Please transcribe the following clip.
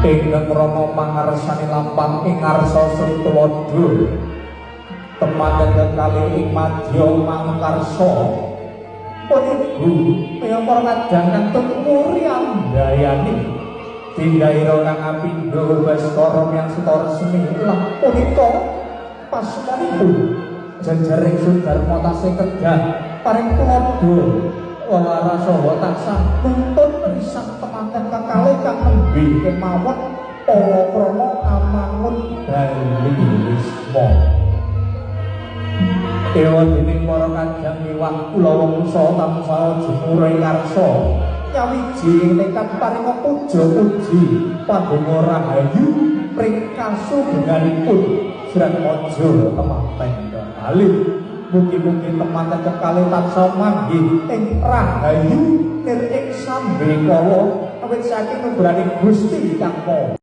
Ingkang Rama mangarsani lampah ing ngarsa Sri Tuladha temanten kekalih ing madya mangkarsa pun ibu kaya para kadang kang tumuri andayani tindaira kang kapindho Baskara miyang suta resmi lan punika pasmanipun jejering Sudarma tasih kedah paring tuladha welara saha tansah nuntun risang temanten kekalih kang nembe kemawon palakrama amangun bali wisma. Ewa dening para kadang miwah kula wangsa tansah jemura ing karsa nyawiji ing tekad paringa puja puji pandonga rahayu pring kasugenganipun Sratmaja temanten kekalih. Mugi-mugi temanten kekalih tansah manggih ing rahayu nir ing sambekala awit saking nugrahaning Gusti Kang Maha